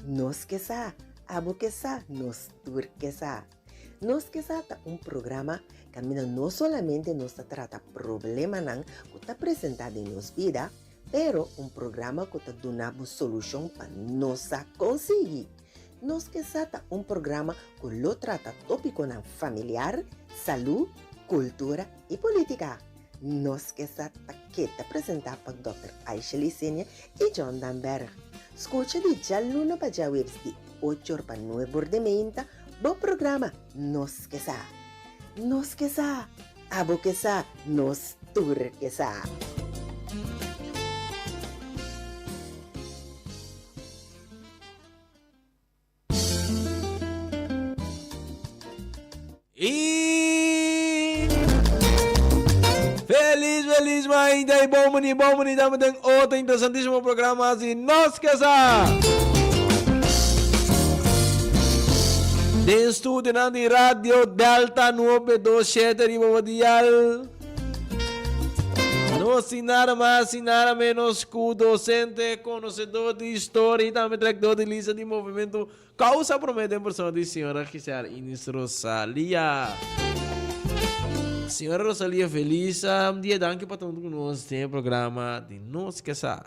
Nos ke sa, abo ke sa, nos tur ke sa. Nos ke sa ta un programa kaminda no solamente nos ta trata problemanan ku ta presentá den nos bida, pero un programa ku ta duna bo solushon pa nos sa konsigui. Nos ke sa ta un programa ku lo trata tópikonan familiar, salú, kultura i polítika. Nos ke sa ta ke ta presentá pa Dòkter Aisha Licenia i John Damberg. Skucha di djaluna pa djaweps di ocho or pa nuebe or di meinta bo programa Nos ke sa. Nos ke sa! Abo ke sa! Nos tur ke sa! Y Feliz, feliz mainta y bon muni, bon muni. Estamos en otro interesantísimo programa si nos que sa. Den estudio nan di Radio Delta 927 riba bo dial. No sin nada mas, sin nada menos ku docente, conocedor di historia y tambe director di lista di movimento Causa Promé den persona di señora Giselle Ines Rosalia. Señora Rosalia, feliz dia. Danki pa ta hunto cu nos den e programa di Nos Ke Sa.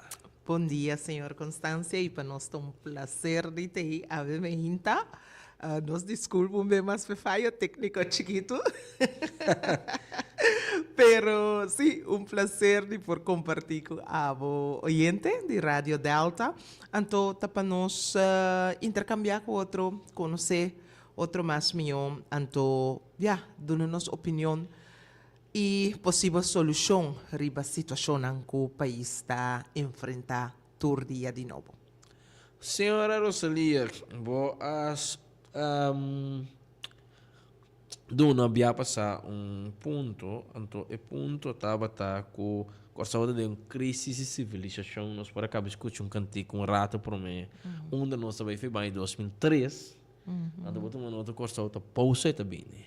Bon dia, señor Constancia, y pa nos ta un placer di ta hi awe meinta. Nos disculpa un be mas p'e fayo tecnico chikito. Pero si, un placer di por comparti cu abo oyente di Radio Delta. Anto ta pa nos intercambia cu otro, conoce otro mas miyo, anto ya, duna nos opinion y posibel solucion riba situacionnan cu pais ta enfrenta tur dia di nobo. Señora Rosalia, bo a duna bia pasá un punto, anto e punto tabata ku Kòrsou ta den un krísis di sivilisashon. Nos por a kaba skucha un kantika un rato promé, unda nos ta bai for bai 2003, anto bo tuma nota Kòrsou ta pousa e ta bini.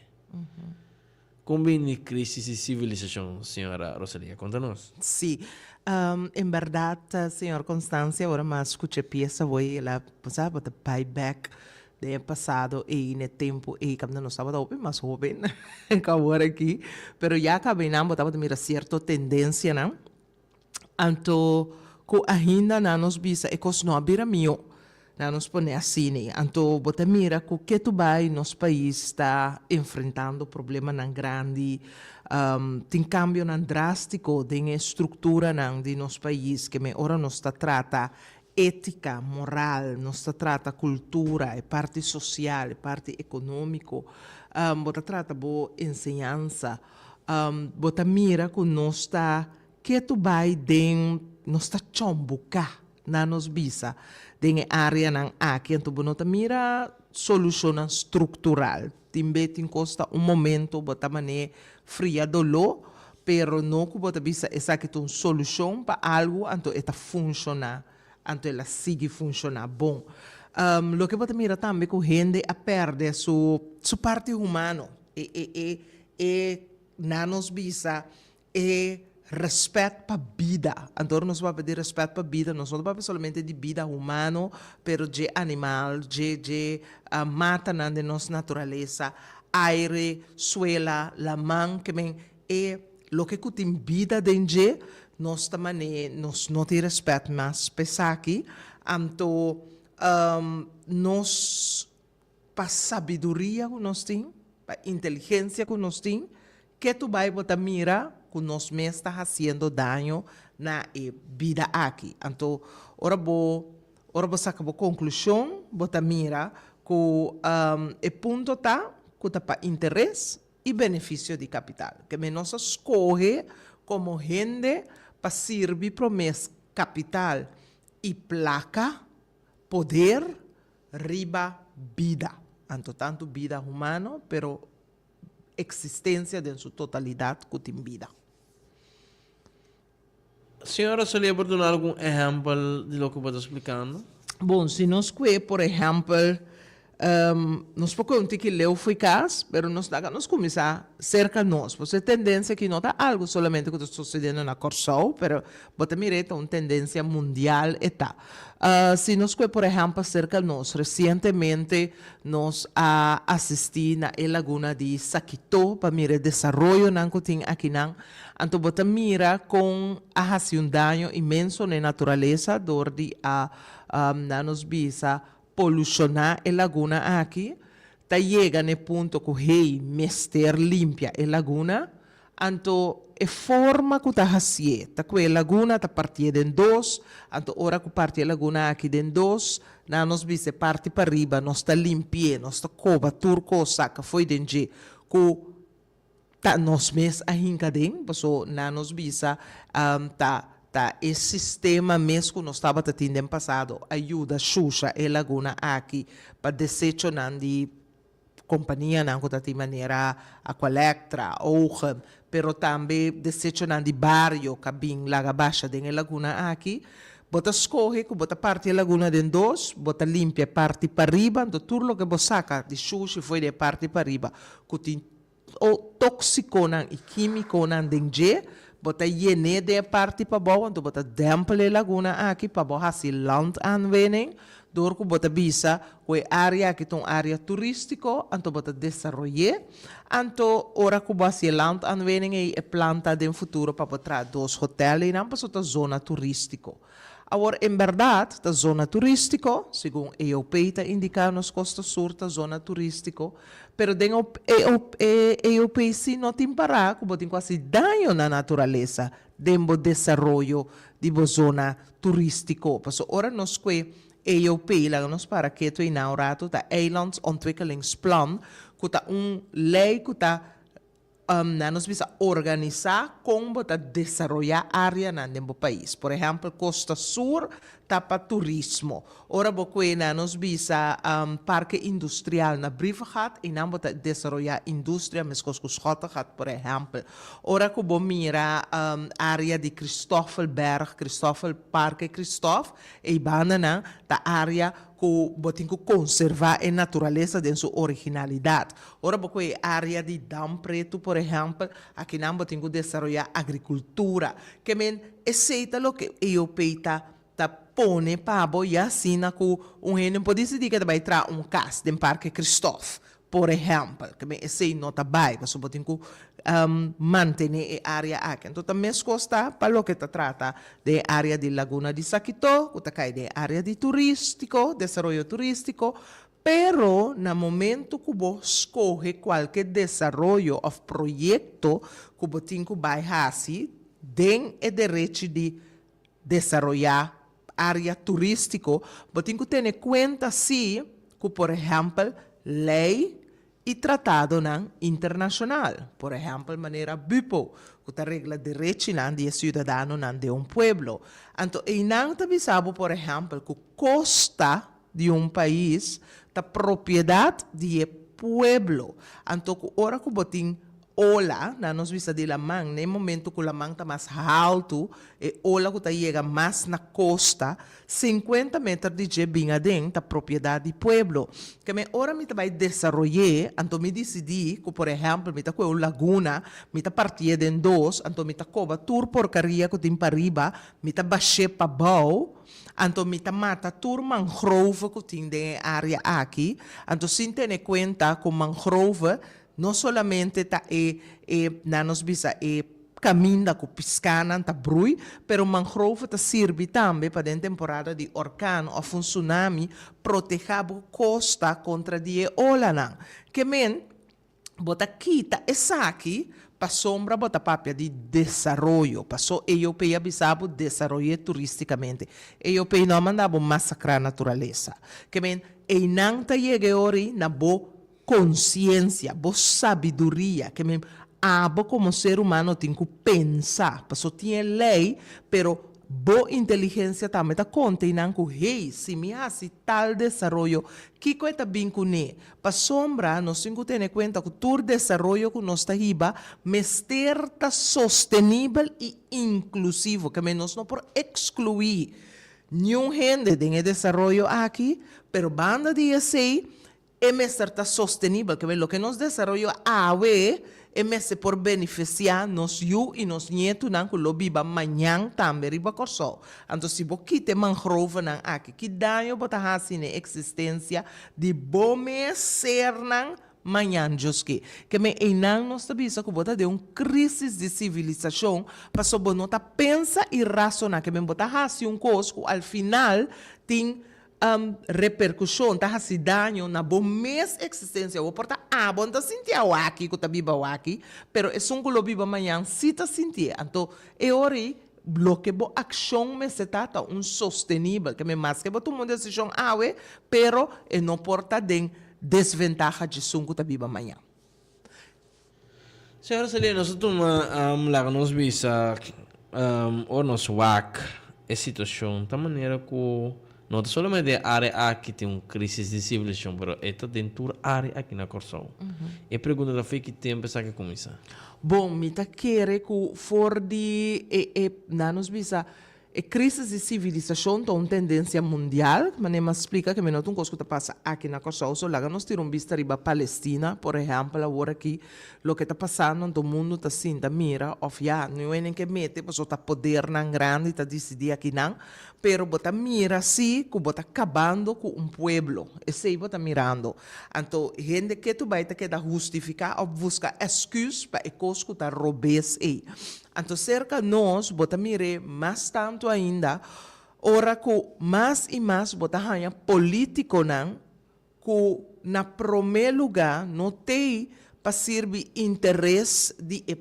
Kon bini krísis di sivilisashon, señora Rosalia? Konta nos. Sí. En bèrdat, señor Constancia, ora mi a skucha e piesa awor, el a, bo sa, bo ta bai bèk den e pasado ei, na e tempu ei, kaminda nos tabata hopi mas hóben ku awor aki. Pero ya kaba einan bo tabata mira sierto tendensianan. Anto ku ainda nan nos bisa e kos no a bira mihó, nan nos pone asina. Anto bo ta mira ku ketu bai nos pais ta enfrentando problemanan grandi, tin kambionan drástiko den e strukturanan di nos pais ke men ora nos ta trata étika, moral, nos ta trata kultura, e parti sosial, e parti ekonómiko, bo ta trata bo enseñansa, bo ta mira ku nos ta Ketu bai den nos ta chombuká na nos bisa den e áreanan aki, anto bo no ta mira solushonnan struktural. Tin be tin kos ta un momento bo ta man'é fria doló, pero no ku bo ta bisa esaki ta un solushon pa algu, anto e ta funshoná, anto el a sigui funshoná bon. Loke bo ta mira tambe ku hende a pèrdè su su parti humano, e e e e na nos bisa E rèspèt pa bida. Anto ora nos papia di rèspèt pa bida, nos no ta papia solamente di bida humano, pero dje animal, dje dje matanan den nos naturalesa, aire, suela, laman, ke men e loke ku tin bida den dje, nos ta man'é nos no tin rèspèt mas pa esaki. Anto nos Pa sabiduria ku nos tin, pa inteligensia ku nos tin, ke tu bai bo ta mira ku nos mes ta hasiendo daño na e bida aki. Anto ora bo ora bo saka bo konklushon bo ta mira ku e punto ta ku ta pa interes i benefisio di kapital. Ke men nos a skohe komo hende pa sirbi promes kapital i plaka, poder, Riba bida. Anto tantu bida humano, pero eksistensia den su totalidat ku tin bida. Señora Solia por duna algun ehèmpel di loke bo ta splikando? Bon, si nos kue por ehèmpel. Nos por kohe un tiki leu fo'i kas, pero nos laga nos kuminsá serka nos. Pasobra e tendensia aki no ta algu solamente ku ta sosediendo na Kòrsou, pero bo ta mira e ta un tendensia mundial e ta. Si nos kohe por ehèmpel serka nos, resientemente nos a asistí na e laguna di Sakito pa mira e desaroyonan ku tin akinan. Anto bo ta mira kon a hasi un daño inmenso na e naturalesa dor di a nan nos bisa Polushoná e laguna aki ta yega n'e punto ku hey mester limpia e laguna, anto e forma ku ta hasié ta ku e laguna ta partié den dos, anto ora ku parti e laguna aki den dos, nan nos bisa e parti pariba nos ta limpi'é, nos ta koba tur kos saka fo'i den dje ku Ta nos mes a hinka den, paso nan nos bisa ta ta e sistema mes ku nos tabata tin den pasado a yuda shusha e laguna aki pa desechonan di kompanianan ku ta tin manera Aqualectra, Ogen, pero tambe desechonan di bario ka bin laga basha den e laguna aki. Bo ta skohe ku bo ta parti e laguna den dos, bo ta limpia e parti pariba, anto tur loke bo saka di shushi fo'i di e parti pariba ku tin tóksikonan i kímikonan den dje, bo ta yen'é den e parti pabou, anto bo ta dèmpel e laguna aki pa bo hasi landaanwinning, dor ku bo ta bisa ku e área aki ta un área turístiko, anto bo ta desaroy'é. Anto ora ku bo hasi e landaanwinning ei, e plan ta den futuro pa bo traha dos hotèl einan, pasobra ta zona turístiko. Awor, en bèrdat ta zona turístiko, segun EOP ta indiká nos Kosta Sur ta zona turístiko, pero den e EOP sí no tin pará ku bo tin ku hasi daño na naturalesa den bo desaroyo di bo zona turístiko. Pasobra ora nos kue EOP, laga nos para ketu einan un ratu, ta Eilandsontwikkelingsplan, ku ta un lei ku ta Nan nos bisa organisá kon bo ta desaroyá áreanan den bo pais. Por ehèmpel, Kosta Sur ta pa turismo. Ora bo kue nan nos bisa Parke Industrial na Brievengat, einan bo ta desaroyá industria meskos ku Schottegat, por ehèmpel. Ora ku bo mira área di Christoffelberg, Christoffel, Parke Christof, ei bandanan ta área ku bo tin ku konservá e naturalesa den su originalidat. Ora bo kohe e área di Dam Pretu, por ehèmpel, akinan bo tin ku desaroyá agrikultura. Ke men, esei ta loke EOP ta ta pone pa bo ya asina ku un hende no por disidí ke ta bai traha un kas den Parke Kristof, por ehèmpel. Ke men, esei no ta bai, pasobra bo tin ku mantené e área aki. Anto ta meskos ta pa loke ta trata den e área di Laguna di Sakito, ku ta kai den e área di turístiko, desaroyo turístiko, Pero na momento ku bo skohe kualke desaroyo òf proyekto ku bo tin ku bai hasi den e derechi di desaroyá área turístiko, bo tin ku tene kuenta sí ku por ehèmpel lei i tratadonan internashonal, por ehèmpel manera BUPO, ku ta regla derechinan di e siudadanonan den un pueblo. Anto einan ta bisa bo por ehèmpel ku kosta di un pais ta propiedat di e pueblo. Anto ku ora ku bo tin ola, na nos bisa di laman, na e momento ku laman ta mas haltu, e ola ku ta yega mas na kosta, sinkuenta meter di dje bin aden ta propiedat di pueblo. Keme ora mi ta bai desaroy'é, anto mi disidí ku por ehèmpel mi ta kue un laguna, mi ta partié den dos, anto mi ta koba tur porkaria ku tin pariba, mi ta bash'é pabou, Anto mi ta mata tur mangrove ku tin den e área aki, anto sin tene kuenta ku mangrove no solamente ta e e nan nos bisa e kaminda ku piskanan ta brui, pero mangrove ta sirbi tambe pa den temporada di orkan òf un tsunami protehá bo kosta kontra di e olanan. Ke men Bo ta kita esaki pasobra bo ta papia di desaroyo. Paso EOP a bisa bo desaroy'é turisticamente. EOP no a manda bo masacrá naturalesa. Ke men, einan ta yega e ora ei na bo conciencia, bo sabiduria. Ke men, abo como ser humano tin cu pensa. Paso tin e ley, pero bo inteligencia tambe ta conta einan cu, hey, si mi haci tal desaroyo, kico e ta bin cun'é? Pasobra nos tin ku tene kuenta ku tur desaroyo ku nos ta hiba mester ta sostenibel i inklusivo. Ke men nos no por ekskluí niun hende den e desaroyo aki, pero banda di esei E mester ta sostenibel, ke loke nos desaroyo awe, e mester por benefisiá nos yu i nos nietunan ku lo biba mañan tambe riba Kòrsou. Anto si bo kita e mangrovenan aki, ki daño bo ta hasi na e eksistensia di bo mes sernan mañan djoske? Ke men einan nos ta bisa ku bo ta den un krísis di sivilisashon pasobra bo no ta pensa i rasoná, ke men bo ta hasi un kos ku al final tin repercusion, ta haci daño na bo mes existencia. Bo por ta abo no ta sinti awaki cu ta biba awaki, pero esun cu lo biba mañan si ta sintié. Anto e ora ei loke bo accion mester ta, ta un sostenibel. Ke men maske bo tuma un decision awe, pero e no por ta den desventaha djesun cu ta biba mañan. Señora Celia, nos a tuma, laga nos bisa, ora nos wak e situacion ta manera cu no ta solamente e area aki tin un crisis di civilisacion, pero e ta den tur area aki na Corsou. E pregunta ta for ki tempo esaki a cuminsa? Bon, mi ta kere cu for di e, e, nan nos bisa, E krísis di sivilisashon ta un tendensia mundial, manera mi a splika ke mi no ta un kos ku ta pasa aki na Kòrsou, so laga nos tira un bista riba Palestina, por ehèmpel, awor aki loke ta pasando anto mundu ta sinta mira òf ya niun hende ke mete pasobra ta podernan grandi ta disidí akinan, pero bo ta mira si ku bo ta kabando ku un pueblo, esei bo ta mirando. Anto hende ketu bai ta keda hustifiká òf buska èsküs pa e kos ku ta robes ei. Anto serka nos bo ta mir'é mas tantu ainda ora ku mas i mas bo ta haña polítikonan ku na promé lugá no t'ei pa sirbi interes di e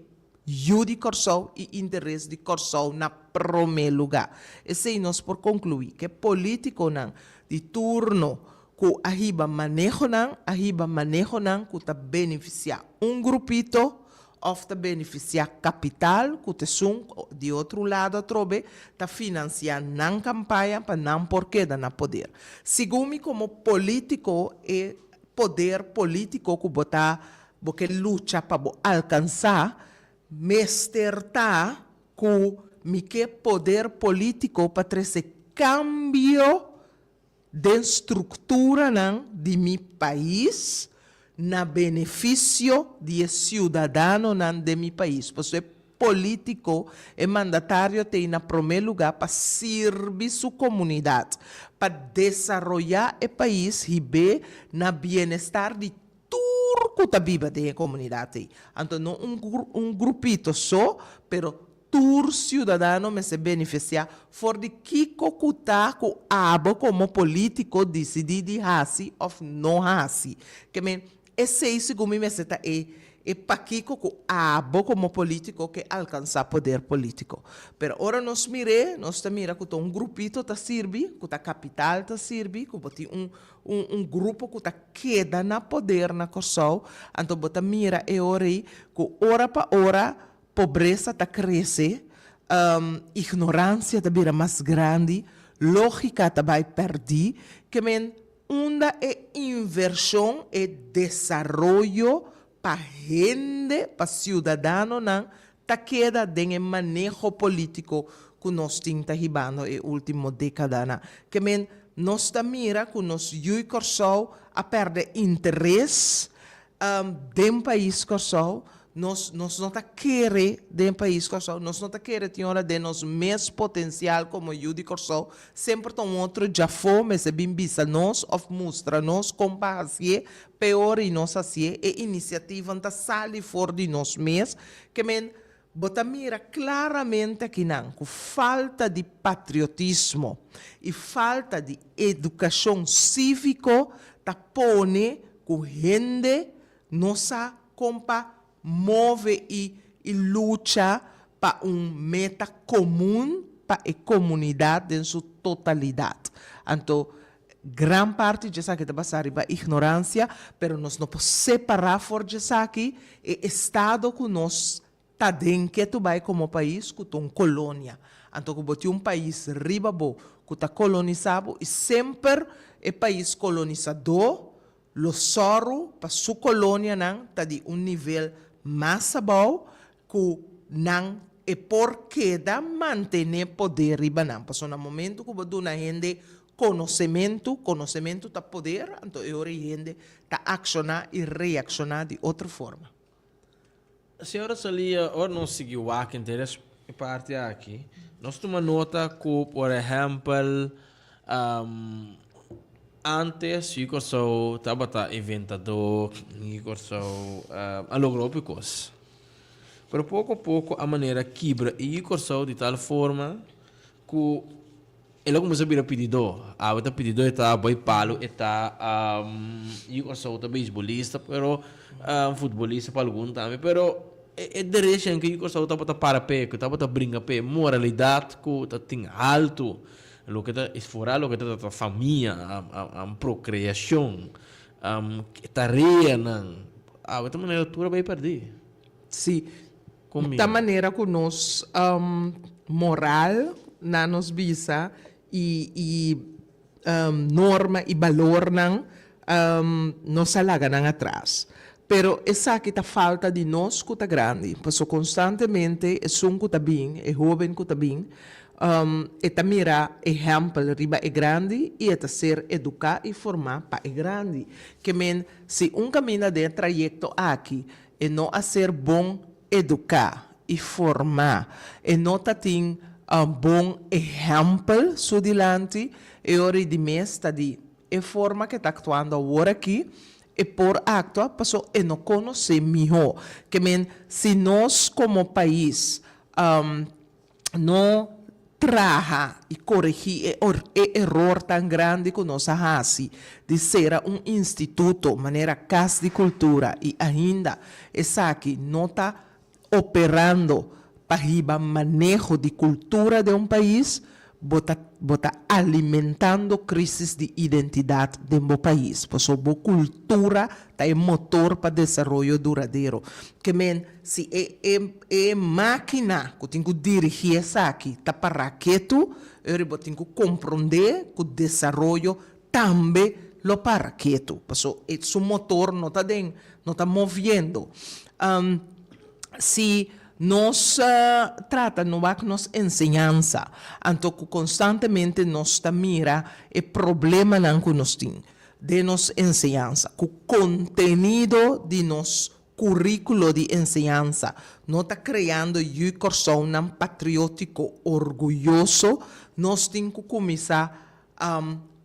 yu di Kòrsou i interes di Kòrsou na promé lugá. Esei nos por konkluí ku e polítikonan di turno ku a hiba manehonan a hiba manehonan ku ta benefisiá un grupito òf ta benefisiá kapital ku t'esun di otro lado atrobe ta finansiá nan kampaña pa nan por keda na poder. Segun mi komo polítiko e poder polítiko ku bo ta bo ke lucha pa bo alkansá mester ta ku mi ke poder polítiko pa trese kambio den strukturanan di mi pais na benefisio di e siudadanonan den mi pais. Pasobra e polítiko, e mandatario t'ei na promé lugá pa sirbi su komunidat, pa desaroyá e pais hib'é na bienestar di tur ku ta biba den e komunidat ei. Anto no un un grupito so, pero Tur siudadano mester benefisiá for di kiko ku ta ku abo komo polítiko disidí di hasi òf no hasi. Ke men, esei segun mi mester ta e e pakiko ku abo komo polítiko ke alkansá poder polítiko. Pero ora nos mir'é, nos ta mira ku ta un grupito ta sirbi, ku ta kapital ta sirbi, ku bo tin un un un grupo ku ta keda na poder na Kòrsou, anto bo ta mira e ora ei ku ora pa ora Pobresa ta krese, ignoransia ta bira mas grandi, lógika ta bai pèrdí, ke men unda e invershon, e desaroyo pa hende, pa siudadanonan ta keda den e maneho polítiko ku nos tin ta hibando e último dékadanan. Ke men nos ta mira ku nos yui Kòrsou a pèrdè interes Den pais Kòrsou, nos nos no ta kere den pais Kòrsou, nos no ta kere tin ora den nos mes potensial komo yu di Kòrsou, semper ta un otro djafó mester bin bisa nos òf mustra nos kon pa hasié, peor i nos hasié, e inisiativanan ta sali for di nos mes, ke men Bo ta mira klaramente akinan ku falta di patriotismo i falta di edukashon síviko ta pone ku hende no sa kon pa move i i lucha pa un meta komun pa e komunidat den su totalidat. Anto gran parti djesaki ta basá riba ignoransia, pero nos no por separá for djesaki e estado ku nos ta den ketu bai komo pais ku ta un kolonia. Anto ku bo tin un pais riba bo ku ta kolonisá bo i semper e pais kolonisadó lo sòru pa su kolonianan ta di un nivel mas abou ku nan e por keda mantené poder riba nan. Pasobra na momentu ku bo duna hende. konosementu, konosementu ta poder, anto e ora e hende ta akshoná i reakshoná di otro forma. Señora Salia, ora nos sigui wak henter e parti aki, nos tuma nota ku, por ehèmpel, antes yu Kòrsou tabata inventadó, yu Kòrsou a logra hopi kos. Pero poko poko a manera kibra e yu Kòrsou di tal forma ku El a kuminsá bira pididó. Awe ta pididó, e ta bai palu, e ta yu Kòrsou ta beisbolista, pero futbolista pa algun tambe. Pero e derechonan ku yu Kòrsou tabata para p'e, ku tabata bringa p'e, moralidat ku ta tin haltu, loke ta esforá loke ta trata famia, prokreashon, tareanan, awe ta manera tur a bai pèrdí. Sí. Ta manera ku nos moral na nos bisa i i norma i balornan nos a laga nan atras. Pero esaki ta falta di nos ku ta grandi, paso konstantemente esun ku ta bin, e hoben ku ta bin, e ta mira ehèmpel riba e grandi i e ta ser eduká i formá pa e grandi. Ke men si un kaminda den e trayekto aki E no a ser bon eduká i formá. E no ta tin bon ehèmpel su dilanti. E ora i di mes ta di e forma ke ta aktuando awor aki, e por aktua paso e no konosé mihó. Ke men si nos komo pais no traha i koregí e e eror tan grandi ku nos a hasi di sera un instituto manera Kas di Kultura i ainda esaki no ta operando pa hiba maneho di kultura den un pais, bo ta bo ta alimentando krisis di identidat den bo pais, pasobra bo kultura ta e motor pa desaroyo duradero. Ke men si e e e mákina ku tin ku dirigí esaki ta pará ketu, e ora bo tin ku komprondé ku desaroyo tambe lo para ketu, paso e su motor no ta den, no ta moviendo. Si nos trata no wak nos enseñansa, anto ku konstantemente nos ta mira e problemanan ku nos tin den nos enseñansa, ku kontenido di nos kuríkulo di enseñansa no ta kreando yu Kòrsounan patriótiko orguyoso, nos tin ku kuminsá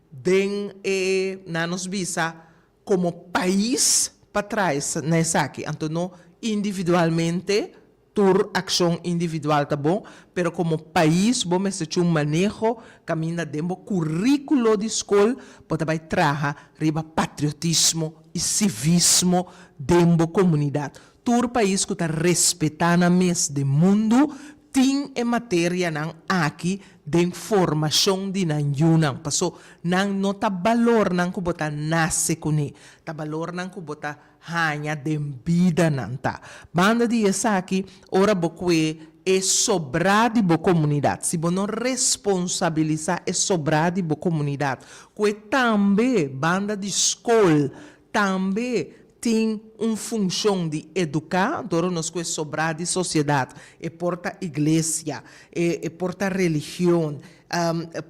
den e nan nos bisa komo pais pa traha na esaki. Anto no individualmente, tur akshon individual ta bon, pero komo pais bo mester cu un maneho kaminda den bo kuríkulo di skol bo ta bai traha riba patriotismo i sivismo den bo komunidat. Tur pais ku ta respetá nan mes den mundu tin e materianan aki den formashon di nan yunan. Paso nan no ta balornan ku bo ta nase kuné, ta balornan ku bo ta haña den bida nan ta. Banda di esaki, ora bo kue e sobrá di bo komunidat, si bo no responsabilisá e sobrá di bo komunidat, kue tambe banda di skol tambe tin un funshon di eduká, anto ora nos kue sobrá di sosiedat, e por ta iglesia, e e por ta religion,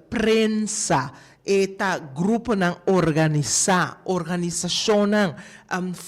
prensa, E ta gruponan organisá, organisashonnan,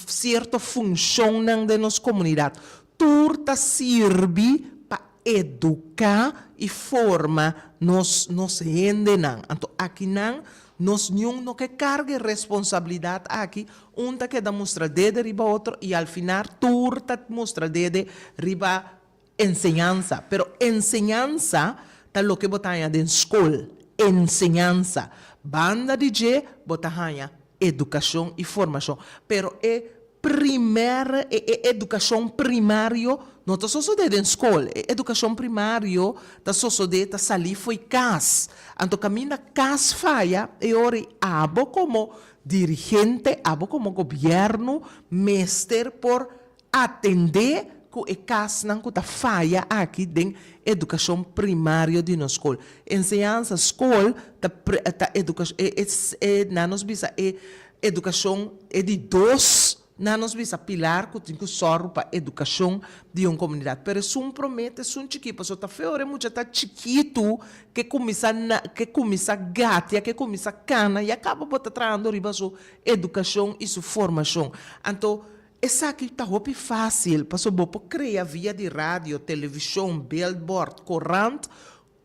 sierto funshonnan den nos komunidat. Tur ta sirbi pa eduká i forma nos nos hendenan. Anto akinan nos niun no ke karga e responsabilidat aki, un ta keda mustra dede riba otro i al final tur ta mustra dede riba Enseñansa. Pero enseñansa ta loke bo ta haña den skol. Enseñansa. Banda di dje bo ta haña edukashon i formashon. Pero e primer, e e edukashon primario no ta sosodé den skol. E edukashon primario ta sosodé, ta salí fo'i kas. Anto kaminda kas faya, e ora ei abo komo dirigente, abo komo gobièrnu mester por Atendé ku e kasnan ku ta faya aki den edukashon primario di nos skol. Enseñansa skol ta ta edukashon e e nan nos bisa e edukashon e di dos. Nan nos bisa pilar ku tin ku sòru pa edukashon di un komunidat. Pero esun promé ta esun chikí, pasobra ta fe ora e mucha ta chikitu ke kuminsá na ke kuminsá gatia, ke kuminsá kana, ya kaba bo ta trahando riba su edukashon i su formashon. Anto esaki ta hopi fásil, pasobra bo por krea via di radio, televishon, billboard, korant,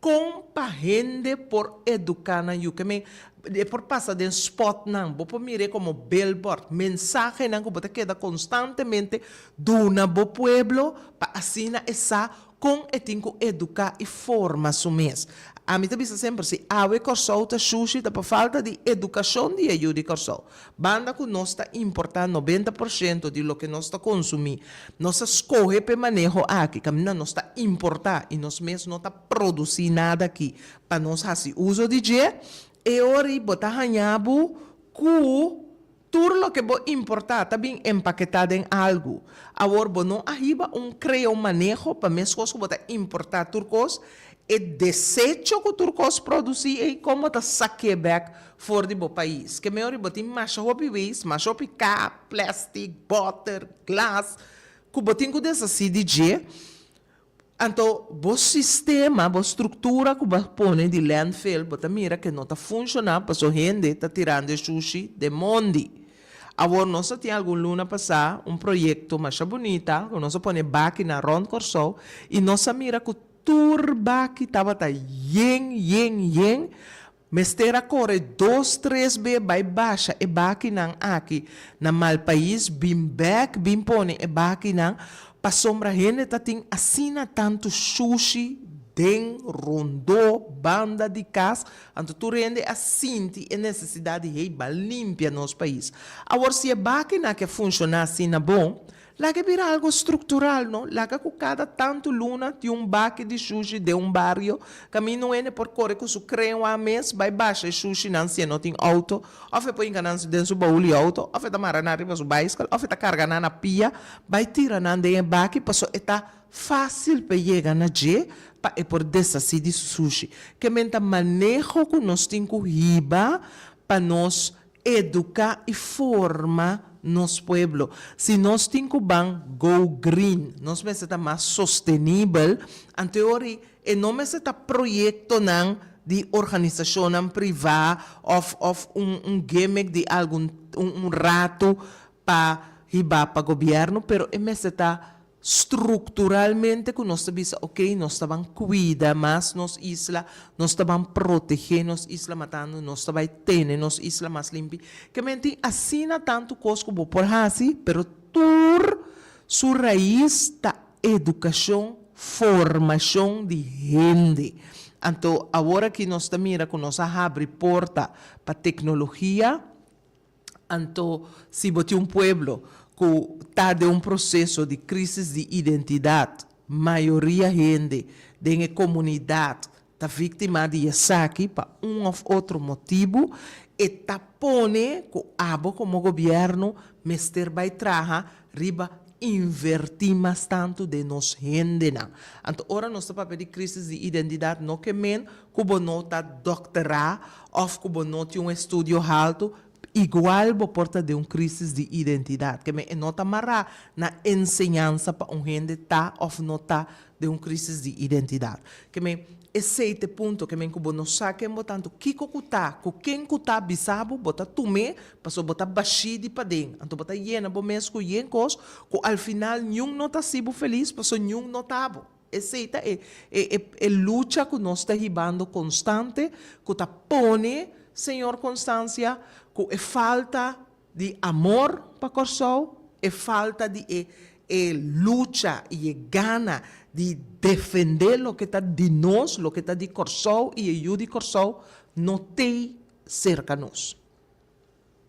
Kon pa hende por eduká nan yu? Ke men, e por pasa den spòtnan, bo por mir'é komo billboard, mensahenan ku bo ta keda konstantemente duna bo pueblo pa asina e sa kon e tin ku eduká i forma su mes. Ami ta bisa semper, si awe Kòrsou ta shushi ta pa falta di edukashon di e yu di Kòrsou. Banda ku nos ta importá 90% di loke nos ta konsumí, nos a skohe p'e maneho aki, kaminda nos ta importá i nos mes no ta produsí nada aki pa nos hasi uso di dje, e ora ei bo ta haña bo ku tur loke bo importá ta bin empaketá den algu. Awor bo no a hiba un krea un maneho pa meskos ku bo ta importá tur kos, E desecho ku tur kos produsí ei kon bo ta sak'é bèk for di bo pais? Ke mehor bo tin masha hopi weis, masha hopi kap, plèstik, bòter, glas, ku bo tin ku deshasí di dje. Anto bo sistema, bo struktura ku bo a pone di landfill, bo ta mira ke no ta funshoná paso hende ta tirando e shushi den mondi. Awor nos a tin algun luna pasá un proyekto masha bunita ku nos a pone bakinan rònt Kòrsou i nos a mira ku Tur baki tabata yen, yen, yen. Mester a kore dos, tres be bai basha e bakinan aki na Malpais, bin bek bin pone e bakinan, pasobra hende ta tin asina tantu shushi den, rondó, banda di kas, anto tur hende a sinti e nesesidat di hey, ban limpia nos pais. Awor si e bakinan aki a funshoná asina bon, Laga e bira algo struktural, no? Laga ku kada tantu luna tin un baki di shushi den un bario, kaminda un hende por kore ku su krenwa mes bai basha e shushinan si e no tin outo, òf e por hinka nan den su baul di outo, òf e ta mara nan riba su baiskel, òf e ta karga nan na pia bai tira nan den e baki paso e ta fásil pa e yega na dje pa e por deshasí di su sushi. Ke men ta maneho ku nos tin ku hiba pa nos Educa y forma nos pueblo. Si nos tin cu ban go green, nos mester ta mas sostenibel, anto e ora e no mester ta proyectonan di organisacionnan priva of of un un gimmick di algun un un rato pa hiba pa gobierno, pero e mester ta Strukturalmente ku nos ta bisa ok nos ta ban kuida mas nos isla, nos ta ban protegé nos isla matando nos ta bai tene nos isla mas limpi. Ke men tin asina tantu kos ku bo por hasi pero tur su rais ta edukashon, formashon di hende. Anto awor aki nos ta mira ku nos a habri porta pa teknologia. Anto, si bo tin un pueblo ku ta den un proseso di krísis di identidat, mayoria hende den e komunidat ta víktima di esaki pa un òf otro motibu, e ta pone ku abo komo gobièrnu mester bai traha riba invertí mas tantu den nos hendenan. Anto ora nos ta papia di krísis di identidat no ke men ku bo no ta dòkterá òf ku bo no tin un estudio haltu, igual bo por ta den un krísis di identidat. Ke men e no ta mará na enseñansa pa un hende ta òf no ta den un krísis di identidat. Ke men esei ta e punto, ke men ku bo no sa ken bo ta, anto kiko ku ta, ku ken ku ta bisa bo, bo ta tum'é pasobra bo ta bashí di paden. Anto bo ta yena bo mes ku yen kos ku al final niun no ta hasi bo felis pasobra niun no ta bo. Esei ta e e e lucha ku nos ta hibando konstante ku ta pone señor Constancia ku e falta di amor pa Kòrsou, e falta di e e lucha i e gana di defendé loke ta di nos, loke ta di Kòrsou i e yu di Kòrsou no t'ei serka nos.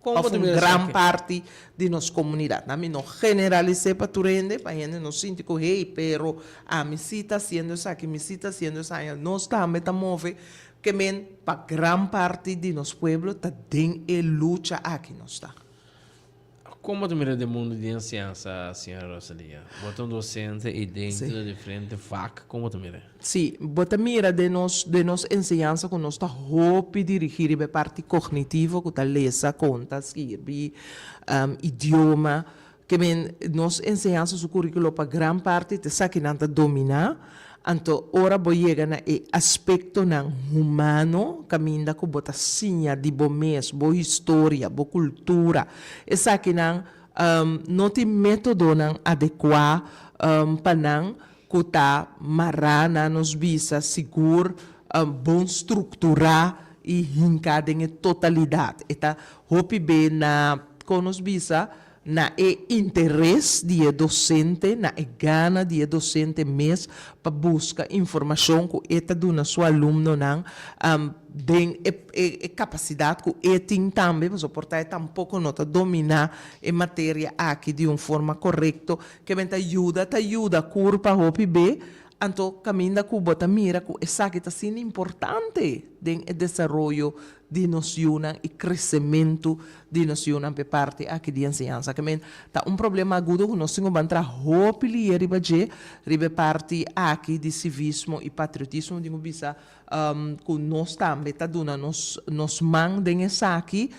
Kon bo Òf ta un mira gran esaki? parti di nos komunidat. Ami no generalis'é pa tur hende, pa hende no sinti ku hey, pero ami sí ta hasiendo esaki, mi sí ta hasiendo esaya. Nos tambe ta move ke men pa gran parti di nos pueblo ta den e lucha aki nos ta. Kon bo ta mira den mundu di enseñansa, señora Rosalia? Bo ta un docente i dentro Sí. di diferente vak, kon bo ta mira? Sí, bo ta mira den nos den nos enseñansa ku nos ta hopi dirigí riba e parti kognitivo ku ta lesa, konta, skirbi, idioma. Ke men nos enseñansa su curriculo pa gran parti ta esaki nan ta domina, anto ora bo yega na e aspectonan humano caminda cu bo ta siña di bo mes, bo historia, bo cultura, esakinan no tin metodonan adecua pa nan cu ta mara na nos bisa sigur bon structura y hinca den e totalidad. E ta hopi be na, con nos bisa, na e interes di e docente, na e gana di e docente mes pa busca informacion cu e ta duna su alumnonan den e e capacidad cu e tin tambe, pasobra por ta e tampoco no ta domina e materia aki di un forma corecto, ke men ta yuda ta yuda curpa hopi be, anto caminda cu bo ta mira cu esaki ta asina importante den e desaroyo di nos yunan i kresementu di nos yunan p'e parti aki di enseñansa. Ke men ta un problema agudo ku nos tin ku ban traha hopi lier riba dje, riba e parti aki di sivismo i patriotismo. Tin ku bisa ku nos tambe ta duna nos nos man den esaki,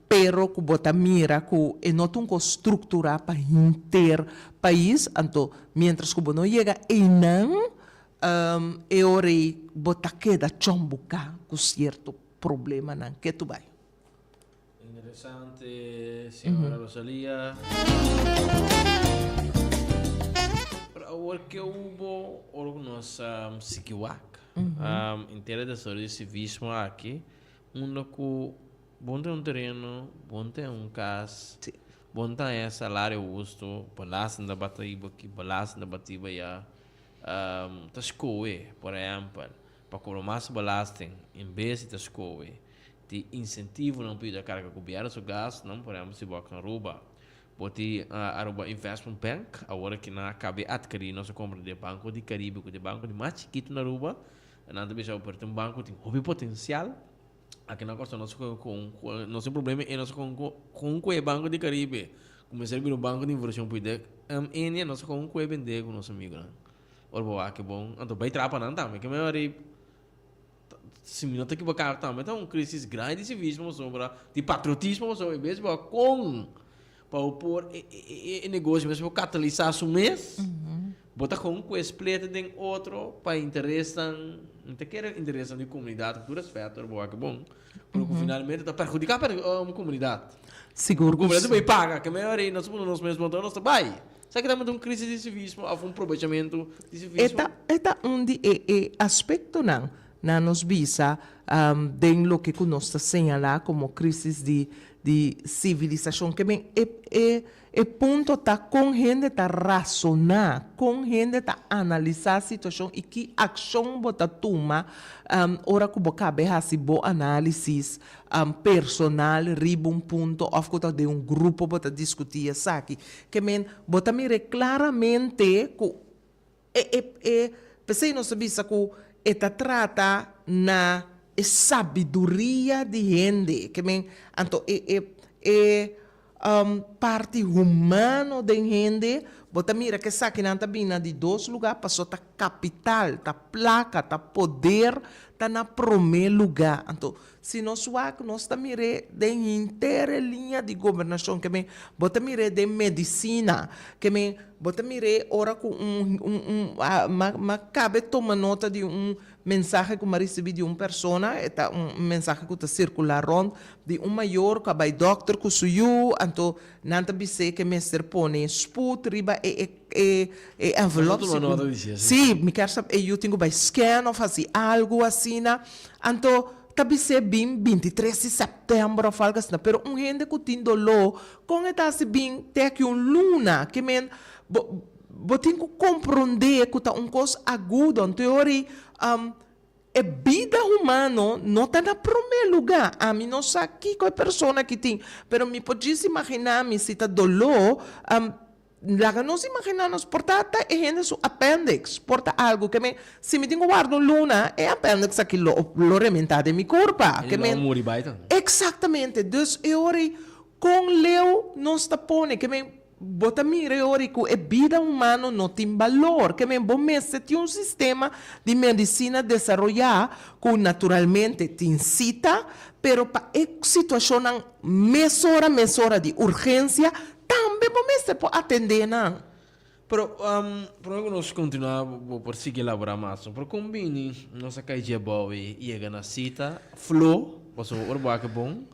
pero ku bo ta mira ku e no ta un kos strukturá pa henter pais. Anto miéntras ku bo no yega einan, E ora ei bo ta keda chombuká ku sierto problemanan. Ke tu bai? Interesante, señora Rosalia. Pero awor ke hubo ora ku nos sigui wak henter e desaroyo di sivismo aki, unda ku Bon ta un tereno, bon ta un kas, bon ta haña salario husto, belasting ta bati riba aki, belasting ta bati riba allá. Ta skohe, por ehèmpel, pa kobra mas belasting en bes di ta skohe di insentivonan pa yuda karga gobièrnu su gastunan, por ehèmpel si bo a kan Aruba, bo tin Aruba Investment Bank, awor aki nan a kaba di atkerí, nos a kompra di e Banco di Caribe ku ta e banko di mas chikitu na Aruba, nan ta bisa bo pero ta un banko ku tin hopi potensial. Aki na Kòrsou nos kon nos tin problema e nos kon kon ku e Banco di Caribe kuminsá bira un banko di invershon pui dek India nos kon ku e bendé ku nos amigunan ora bo wak bon anto bai trapa nan tambe ke mehor ei si mi no ta ekiboká tambe ta un krisis grandi di sivismo pasobra di patriotismo pasobra e bes bo a kon pa bo por e negoshi mes por katalisá su mes bo ta kon ku e split den otro pa interesnan no ta kere interesnan di komunidat ku tur respeto bo wak bon pero ku finalmente ta perhudiká komunidat Sigur ku komunidat bai paga ke mei ora nos pone nos mes motor nos ta bai sa ki ta un krisis di sivismo òf un probechamentu di sivismo. E ta un di e e aspektonan na nos bisa den loke ku nos ta señalá komo krisis di di sivilisashon. Ke men e e e punto ta kon hende ta rasoná, kon hende ta analisá situashon i ki akshon bo ta tuma ora ku bo kabe hasi bo análisis personal riba un punto òf ku ta den un grupo bo ta diskutí esaki. Ke men bo ta mir'é klaramente ku E e e p'esei nos ta bisa ku e ta trata na e sabiduria di hende, ke men anto e e e parti humano den hende, bo ta mira ku esakinan ta bini na di dos lugá paso ta kapital, ta plaka, ta poder ta na promé lugá. Anto si nos wak nos ta mir'é den henter e liña di gobernashon, ke men bo ta mir'é den medisina, ke men Bo ta mir'é ora ku un un un m'a m'a kabe tuma nota di un mensahe ku m'a risibí di un persona, e ta un mensahe ku ta sirkulá rònt, di un mayor ku a bai dòkter ku su yu, anto nan ta bis'é ku e mester pone sput riba e e e e envelop. Bo ta tuma nota di si asina? Sí, mi kier sa e yu tin ku bai scan òf hasi algu asina. Anto ta bis'é bin bintitres di sèptèmber òf algu asina, pero un hende ku tin doló Kon e ta hasi bin te aki un luna? Ke men bo bo tin ku komprondé ku ta un kos agudo. Anto e ora ei e bida humano no ta na promé lugá. Ami no sa kiko e persona aki tin, pero mi por djis imaginá mi si ta doló. Laga nos imaginá nos por ta ta e hende su appendix, por ta algu. Ke men si mi tin ku warda un luna, e appendix aki lo lo rementá den mi kurpa. E Ke lo men muri bai tambe. Eksaktamente. Dus e ora ei Kon leu nos ta pone ke men bo ta mira e ora ku e bida humano no tin balor, ke men bo mester tin un sistema di medisina desaroyá ku naturalmente tin sita, pero pa e situashonnan mesora mesora di urgensia tambe. bo mester por atendé nan. Pero, promé ku nos kontinuá, bo por sigui elaborá mas. Pero kon bini nos a kai dje abou i yega na sita flo, pasobra ora bo a ke bon,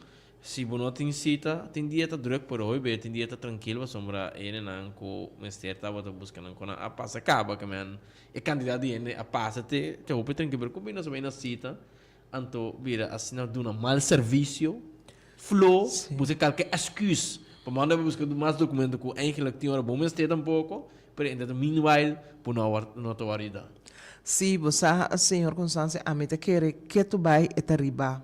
si bo no tin sita, tin dia ta drùk, pero hopi bes tin dia ta trankil pasobra e hendenan ku mester tabata buska nan ku nan a pasa kaba, ke men e kantidat di hende a pasa te hopi trankil. Pero kon bini nos a bai na sita Anto bira asina duna mal servisio, flo, buska kalke èsküs pa manda bo buska mas dokumento ku eigenlik tin ora bo mester tampoko, pero in the meanwhile bo no a no ta wòrdu yuda. Sí, bo sa, señor Constance, ami ta kere ketu bai e ta riba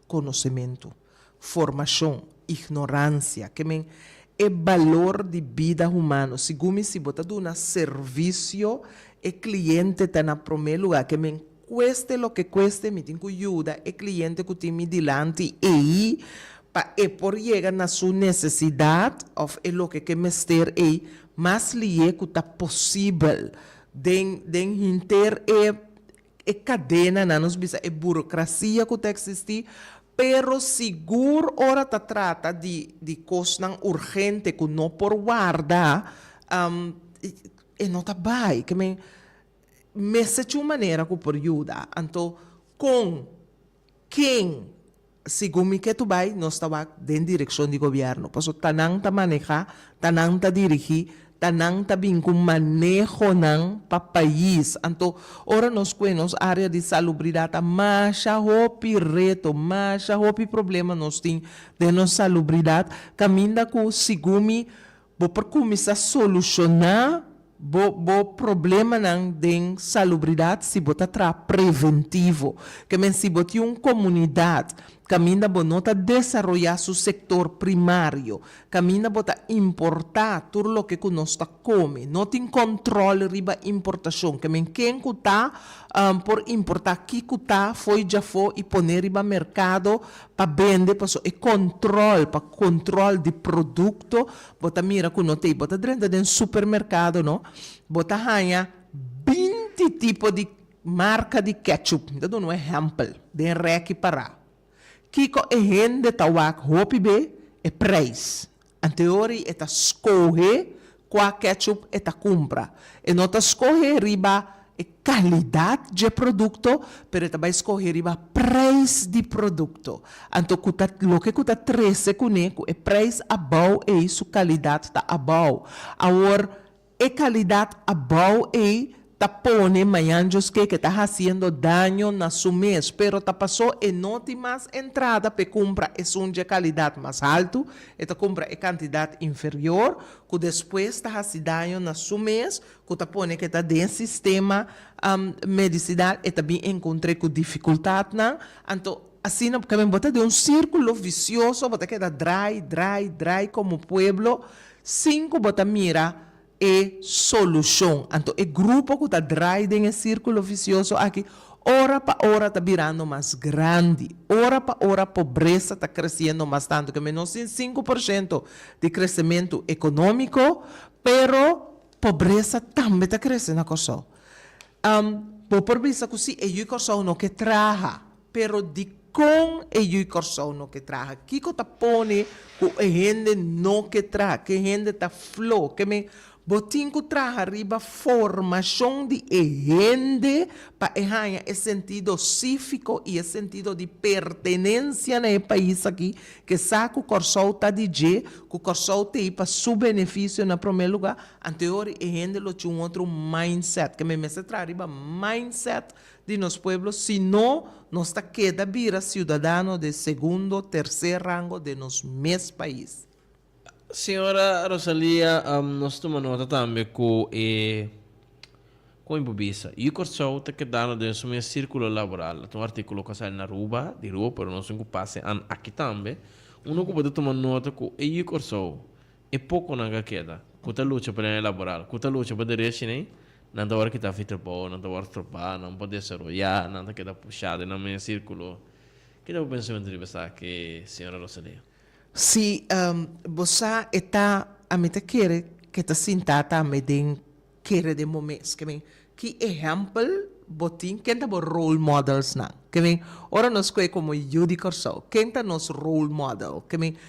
konosementu, formashon, ignoransia, ke men e balor di bida humano. Segun mi si bo ta duna servisio e kliente ta na promé lugá, ke men Cueste loke cueste mi tin cu yuda e cliente cu tin mi dilanti ey pa e por yega na su necesidad of e loke ke mester ey mas lihe cu ta posibel. Den den hinter e e cadenanan nos bisa e burocracia cu ta existi pero sigur ora ta trata di di cosnan urgente cu no por warda e no ta bay. Ke men Mester tin un manera ku por yuda. Anto kon, ken, segun mi ke tu bai, nos ta wak den direkshon di gobièrnu. Pasobra ta nan ta manehá, ta nan ta dirigí, ta nan ta bin ku manehonan pa pais. Anto ora nos kue nos área di salubridat ta masha hopi reto, masha hopi problema nos tin den nos salubridat, kaminda ku segun mi Bo por kuminsá solushoná bo bo problemanan den salubridat si bo ta traha preventivo. Ke men si bo tin un komunidat kaminda bo no ta desaroyá su sektor primario, kaminda bo ta importá tur loke ku nos ta kome, no tin kòntròl riba importashon, ke men ken ku ta por importá ki ku ta fo'i djafó i pone riba merkado Pa bende paso e control pa control di producto bo ta mira cu no t'ey. Bo ta drenta den supermercado no, bo ta haña binti tipo di marca di ketchup, mi ta duna un ehempel, den reki para. Kico e hende ta wak hopi be? E prijs. Anteori e ta scohe cua ketchup e ta cumpra. E no ta scohe riba e calidad dje producto, pero e ta bay scohe riba prijs di producto. Anto cu ta loke cu ta trece cune cu e prijs abao ey su calidad ta abao. Awor E kalidat abou ei ta pone mañan djoske ke ta hasiendo daño na su mes, pero ta pasó e no tin mas entrada p'e kumpra esun dje kalidat mas haltu, e ta kumpra e kantidat inferior, ku despues ta hasi daño na su mes, ku ta pone ke ta den sistema medisinal e ta bin enkontr'é ku difikultatnan. Anto asina kaminda bo ta den un sírkulo visioso, bo ta keda drai, drai, drai komo pueblo, Sin ku bo ta mira e solushon. Anto e grupo ku ta drai den e sírkulo visioso aki ora pa ora ta birando mas grandi. Ora pa ora pobresa ta kresiendo mas tantu. Ke menos tin 5% di kresementu ekonómiko, pero pobresa tambe ta krese na Kòrsou. Bo por bisa ku si e yu Kòrsou no ke traha, Pero dikon e yui Kòrsou no ke traha? Kiko ta pone ku e hende no ke traha? Ke hende ta flo? Ke men bo tin ku traha riba formashon di e hende pa e haña e sentido sífiko i e sentido di pertenensia na e pais aki, ke sa ku Kòrsou ta di dje, ku Kòrsou t'ei pa su benefisio na promé lugá. Anteori e hende lo tin un otro mindset. Ke men mester traha riba mindset di nos pueblo, si no nos ta keda bira ciudadano de segundo, tercer rango den nos mes pais. Señora Rosalia, nos tuma nota tambe cu e, con mi por bisa, yu Corsou ta kedando den su mes circulo laboral. Ta un articulo cu a sali na Aruba, di Aruba, pero nos tin cu pasa e an aki tambe. Uno cu bo ta tuma nota cu e yu Corsou E poconan ka keda, cu ta lucha pa ley laboral, cu ta lucha pa derechinan, nan ta worde kita fi trabou, nan ta worde stroba, nan por desaroya, nan ta keda pusha den nan mes circulo. Ki ta bo pensamentu riba esaki, señora Rosalia? Si, bo sa e ta, ami ta kere ke ta sinta tambe den kere den bo mes. Ke men, ki ehèmpel bo tin? Ken ta bo role modelsnan? Ke men, ora nos kohe komo yu di Kòrsou, ken ta nos role model? Ke men.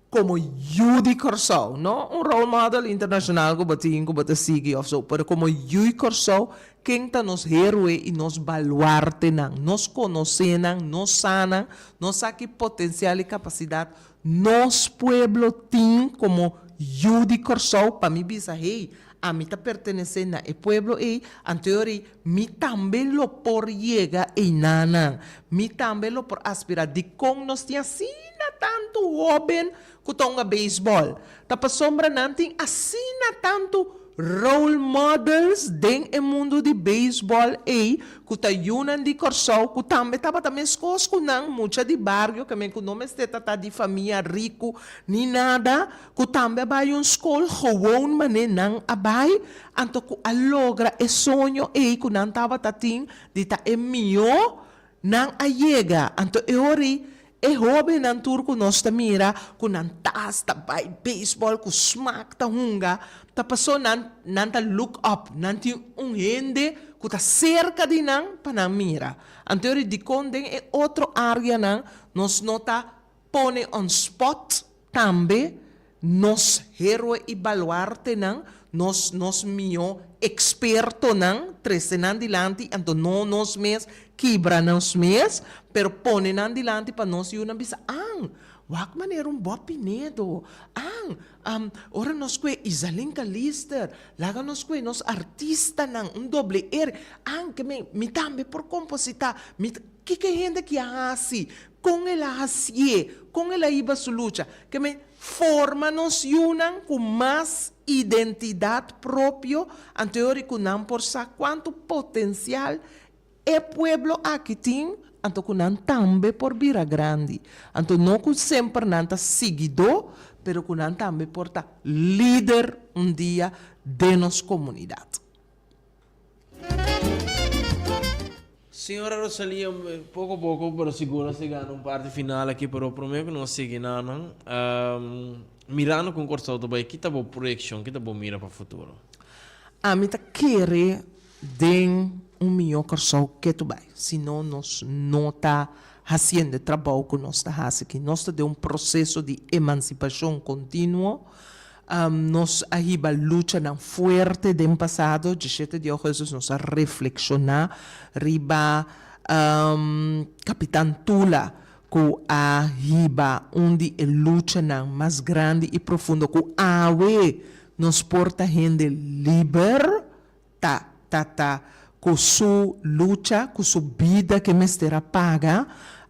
Komo yu di Kòrsou, no un role model internashonal ku bo tin ku bo ta sigui òf so, pero komo yu di Kòrsou, ken ta nos héroe i nos baluartenan? Nos konosé nan, nos sa nan, nos sa ki potensial i kapasidat nos pueblo tin komo yu di Kòrsou pa mi bisa, hey, ami ta pertenesé na e pueblo ei, anto e ora ei mi tambe lo por yega einanan, mi tambe lo por aspirá. Dikon nos tin asina tantu hóben ku ta hunga beisbòl? Ta pasobra nan tin asina tantu role models den e mundu di beisbòl ei ku ta yunan di Kòrsou ku tambe tabata meskos ku nan, mucha di bario ke men ku no mester ta ta di famia riku ni nada, ku tambe a bai un skol gewoon manera nan a bai, anto ku a logra e soño ei ku nan tabata tin di ta e mihó, nan a yega. Anto e ora ei e hóbennan tur ku nos ta mira ku nan tas ta bai beisbòl ku smak ta hunga, ta paso nan nan ta look up, nan tin un hende ku ta serka di nan pa nan mira. Anto e ora ei dikon den e otro áreanan nos no ta pone on spot Tambe nos héroe i baluartenan, nos nos mihó ekspertonan, trese nan dilanti, anto no nos mes kibra nos mes, pero pone nan dilanti pa nos yunan bisa, An, wak manera un Bob Pinedo, an, ora nos kue Izaline Calister, laga nos kue nos artistanan, un doble R, an, ke mi, mi tambe por kompositá, mi ta. Kiko e hende ki a hasi? Kon el a hasié? Kon el a hiba su lucha? Ke men forma nos yunan ku mas identidat propio anto e ora ku nan por sa kuantu potensial e pueblo aki tin anto ku nan tambe por bira grandi. Anto no ku semper nan ta siguidó pero ku nan tambe por ta lider un dia den nos komunidat. Señora Rosalia, poco poco pero sigur nos ta yegando un parti final aki, pero prome cu nos sigui nanan, mirando con Corsou ta bay, ki ta bo proyeccion, ki ta bo mira pa futuro? Ami ta kere den un mihó Corsou ke tu bay, si no nos no ta haciendo e trabou cu nos ta haci aki. Nos ta den un proceso di emancipacion continuo, Nos a hiba luchanan fuerte den pasado, djeshete di ougùstus nos a reflekshoná riba Kapitan Tula ku a hiba un di e luchanan mas grandi i profundo ku awe nos por ta hende liber. Ta ta ta ku su lucha, ku su bida ke mester a paga,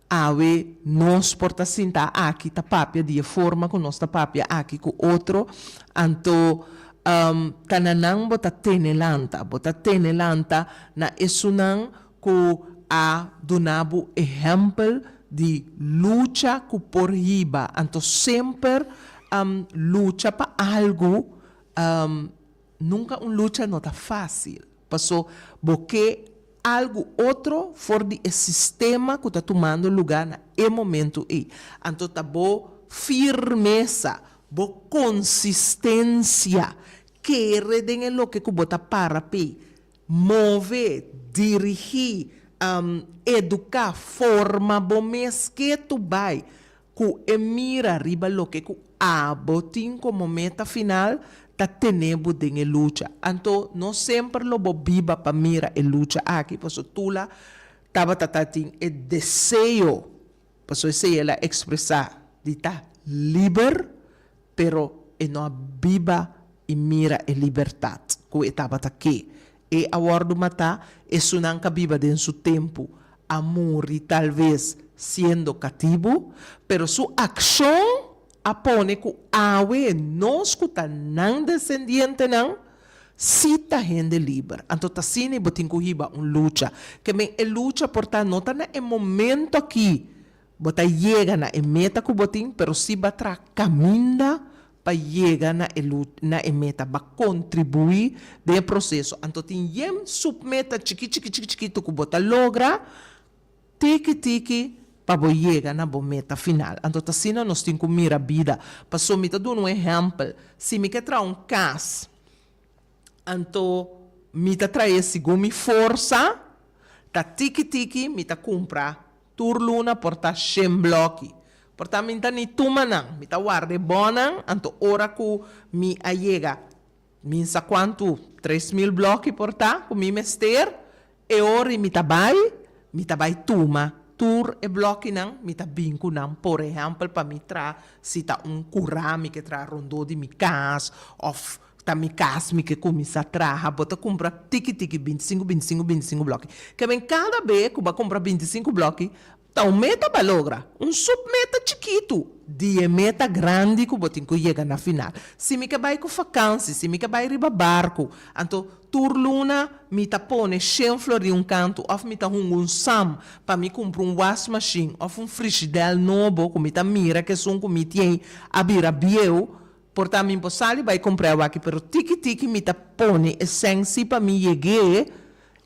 awe nos por ta sinta aki ta papia di e forma ku nos ta papia aki ku otro, anto ta na nan bo ta tene lanta, bo ta tene lanta na esunnan ku a duna bo ehèmpel di lucha ku por hiba, anto semper lucha pa algu. Nunka un lucha no ta fásil, paso bo ke algu otro for di e sistema ku ta tumando lugá na e momentu ei. Anto ta bo firmesa, bo konsistensia, kere den e loke ku bo ta para p'ei, move, dirigí, eduká, forma bo mes ketu bai Ku e mira riba loke ku abo tin komo meta final ta tene bo den e lucha. Anto no semper lo bo biba pa mira e lucha aki, paso Tula tabata ta tin e deseo, paso esei el a ekspresá di ta liber, pero e no a biba i mira e libertat ku e tabata ke. E a wòrdu matá, esunnan ka biba den su tempu a muri talves siendo katibu, pero su akshon a pone ku awe nos ku ta nan desendientenan si ta hende liber. Anto ta asina bo tin ku hiba un lucha. Ke men e lucha por ta no ta na e momento aki bo ta yega na e meta ku bo tin, pero si bo a traha kaminda pa yega na e na e meta, ba kontribuí den e proseso. Anto tin yen supmeta chiki chiki chiki chikitu ku bo ta logra tiki tiki pa bo yega na bo meta final. Anto ta asina nos tin ku mira bida. Pasobra mi ta duna un ehèmpel, si mi ke traha un kas, anto mi ta trae segun mi forsa, ta tiki tiki mi ta kumpra tur luna por ta shen blòki. Por ta mi n'ta ni tuma nan, mi ta warda e bònnan, anto ora ku mi a yega mi n'sa kuantu, 3000 blòki por ta ku mi mester, e ora i mi ta bai, mi ta bai tuma tur e blòkinan, mi ta bin ku nan, por ehèmpel pa mi traha si ta un kurá mi ke traha rondó di mi kas òf ta mi kas mi ke kuminsá traha, bo ta kumpra tiki tiki 25, 25, 25 blòki. Ke men kada be ku bo a kumpra 25 blòki, Ta un meta pa logra, un submeta chikitu di e meta grandi ku bo tin ku yega na final. Si mi ke bai ku fakansi, si mi ke bai riba barku, anto tur luna mi ta pone shen flor di un kantu òf mi ta hunga un sam pa mi kumpra un wasmashin òf un frishidèl nobo ku mi ta mira ku esun ku mi tin a bira bieu, por ta mi por sali bai kumpr'é awaki, pero tiki tiki mi ta pone e sèn si pa mi yeg'é,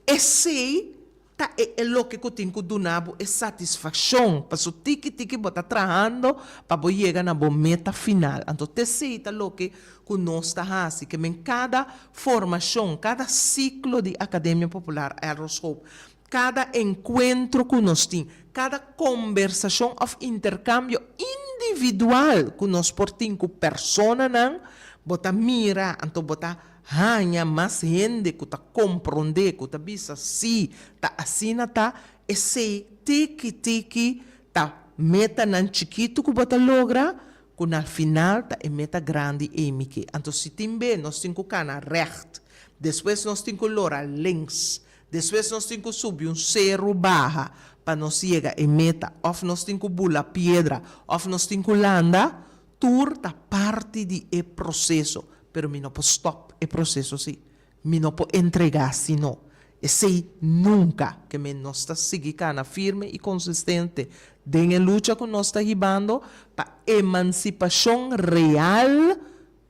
esei Ta e e loke ku tin ku duna bo e satisfakshon, paso tiki tiki bo ta trahando pa bo yega na bo meta final. Anto t'esei ta loke ku nos ta hasi, ke men kada formashon, kada siklo di Akademia Popular Elros Hope, kada enkuentro ku nos tin, kada kombersashon òf interkambio individual ku nos por tin ku personanan, bo ta mira, anto bo ta Haña mas hende ku ta komprondé, ku ta bisa sí, ta asina ta, esei tiki tiki ta metanan chikitu ku bo ta logra, ku na final ta e meta grandi ei mi ke. Anto si tin be nos tin ku kana règt, despues nos tin ku lora links, despues nos tin ku subi un seru baha pa nos yega e meta, òf nos tin ku bula piedra, òf nos tin ku landa, tur ta parti di e proseso. Pero mi no por stop e proceso si. Mi no por entrega si no. Esey nunca. Ke men nos ta sigui cana firme y consistente den e lucha cu nos ta hibando pa emancipacion real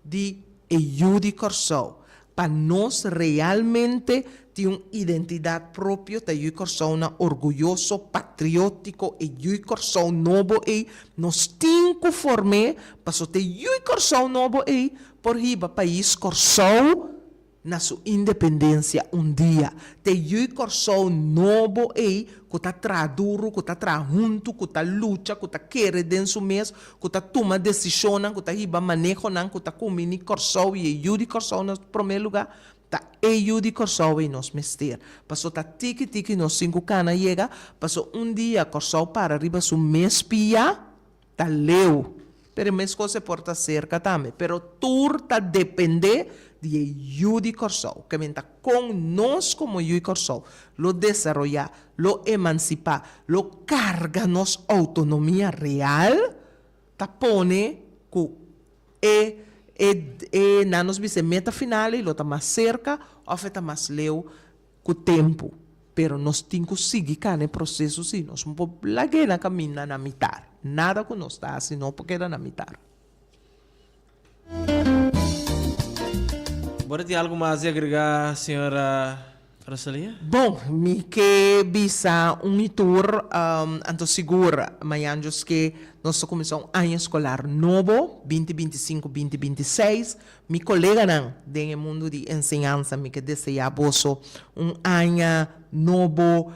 di e yu di Corsou. Pa nos realmente tin un identidad propio ta yu Corsounan orguyoso, patriotico, e yu Corsou nobo ey nos tin cu form'é paso t'e yu Corsou nobo ey por hiba pais Corsou na su independencia un dia. T'e yu Corsou nobo ey cu ta traha duro, cu ta traha hunto, cu ta lucha, cu ta kere den su mes, cu ta tuma decisionnan, cu ta hiba manehonan, cu ta cumini Corsou y e yu di Corsou na prome lugar, Ta e yu di Kòrsou ei nos mester. Paso ta tiki tiki nos tin ku kana yega, paso un dia Kòrsou para riba su mes pia, ta leu. Pero e mes kos e por ta serka tambe. Pero tur ta dependé di e yu di Kòrsou. Ke men ta kon nos komo yu di Kòrsou lo desaroyá, lo emansipá, lo karga nos outonomia real, ta pone ku E e e nan nos bisa e meta final ei lo ta mas serka òf e ta mas leu ku tempu. Pero nos tin ku sigui kana e proseso si. Nos no por lag'é na kaminda na mitar. Nada ku nos ta hasi no por keda na mitar. Bo ta tin algu mas di agregá, señora Rosalia? Bon, mi ke bisa un i tur, anto sigur mañan djos ke nos ta kuminsá un aña eskolar nobo, binti 25, 2026. Mi koleganan den e mundu di enseñansa mi ke deseá boso un aña nobo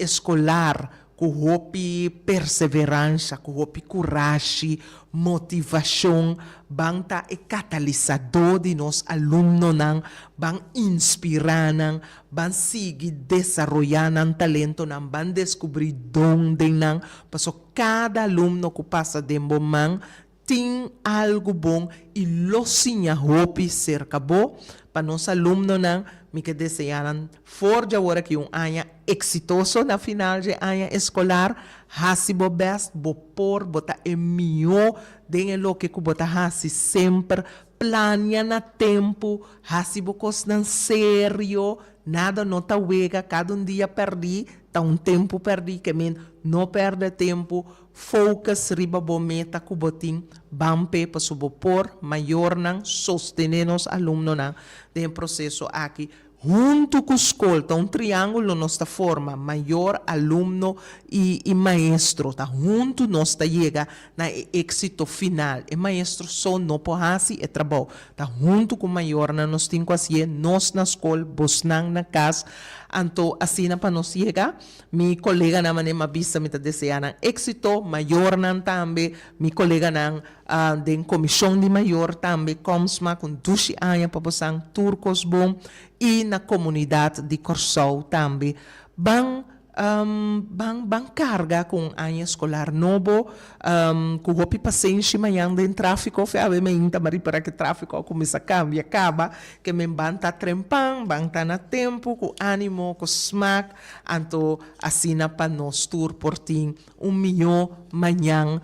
eskolar Ku hopi perseveransha, ku hopi kurashi, motivashon, ban ta e katalisadó di nos alumnonan, ban inspirá nan, ban sigui desaroyá nan talentonan, ban deskubrí don den nan, paso kada alumno ku pasa den bo man Tin algu bon i lo siña hopi serka bo. Pa nos alumnonan, mi ke deseá nan for djawor aki un aña eksitoso na final dje aña eskolar. Hasi bo bèst, bo por, bo ta e mihó den e loke ku bo ta hasi semper. Plania na tempu, hasi bo kosnan serio, nada no ta wega, kada un dia pèrdí ta un tempu pèrdí, ke men no pèrdè tempu. Focus riba bo meta ku bo tin, ban p'e paso bo por, mayornan, sostené nos alumnonan den e proseso aki huntu ku skol. Ta un triángulo nos ta forma, mayor, alumno i i maestro. Ta huntu nos ta yega na e éksito final. E maestro so no por hasi e trabou. Ta huntu ku mayornan nos tin ku hasié, nos na skol, bosnan na kas. Anto asina pa nos yega, mi koleganan manera mi a bisa mi ta desea nan éksito, mayornan tambe, mi koleganan den komishon di mayor tambe, Komsma ku un dushi aña pa bosan tur kos bon i na komunidat di Kòrsou tambe. Ban Ban ban carga cu un aña escolar nobo, cu hopi pasenshi mañan den trafico, fe awe mainta m'a ripara cu e trafico a cuminsa cambia caba, ke men ban ta trempan, ban ta na tempo, cu animo, cu smaak, anto asina pa nos tur por tin un miho mañan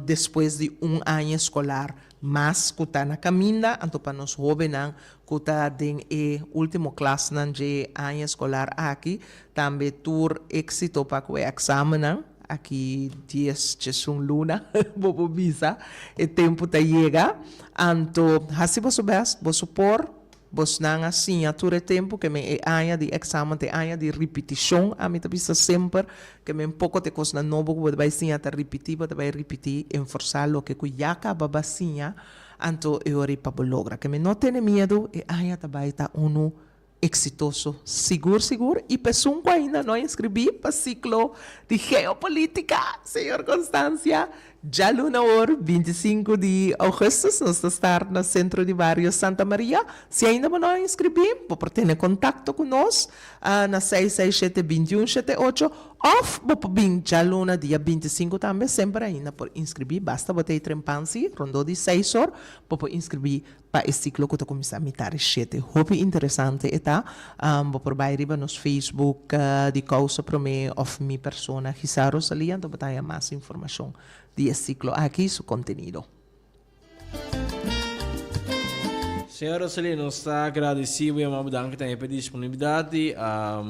despues di un aña escolar mas cu ta na caminda, anto pa nos hobennan cu ta den e ultimo klasnan dje aña escolar aki, tambe tur exito pa cu e examennan, aki dies djesun luna, bo por bisa, e tempo ta yega, anto haci boso best, boso por, bosnan a siña tur e tempo, ke men e aña di examen ta e aña di ripiticion, ami ta bisa semper, ke men poco ta e cosnan nobo cu bo ta bay siña ta ripiti, bo ta bay ripiti, enforsa loke cu ya caba ba siña, Anto e ora ei pa bo logra. Ke mi no tene miedu, e aña ta bai ta unu eksitoso sigur sigur. I pa esun ku ainda no a inskribí pa siklo di Geopolitica, señor Constancia, djaluna awor, 25 di ougùstùs, nos ta start na Sentro di Bario Santa Maria. Si ainda bo no a inskribí, bo por tene kontakto ku nos na 667 21 78 Òf bo por bin djaluna dia 25 tambe, semper ainda por inskribí, basta bo ta ei trempansi, rondó di seis or, bo por inskribí pa e siklo ku ta kuminsá mitar di shete. Hopi interesante e ta. Bo por bai riba nos Facebook di Kousa Promé òf mi persona Gisa Rosalia, anto bo ta haña mas informashon di e siklo aki i su kontenido. Señor Roselyn, nos ta agradeci bo yama bo danki tambe pa e disponibilidad di a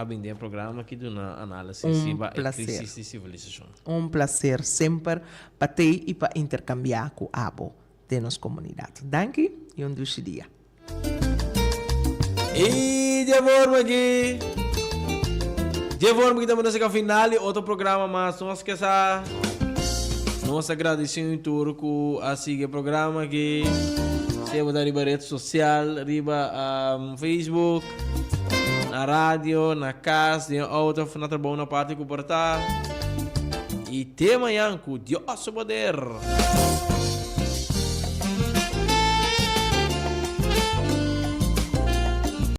bini den e programa aki duna análisis Un riba e placer. crisis di civilisacion. Un placer semper pa tei y pa intercambia cu abo den nos comunidad. Danki y un dushi dia. Y dje forma aki, dje forma aki ta nos final di otro programa mas. Nos ke sa, nos ta gradeci un tur cu a sigui e programa aki. Sea bo ta riba red social, riba Facebook, na radio, na cas, den auto of na trabou na parti cu por ta. Y te mañan cu Dios su poder.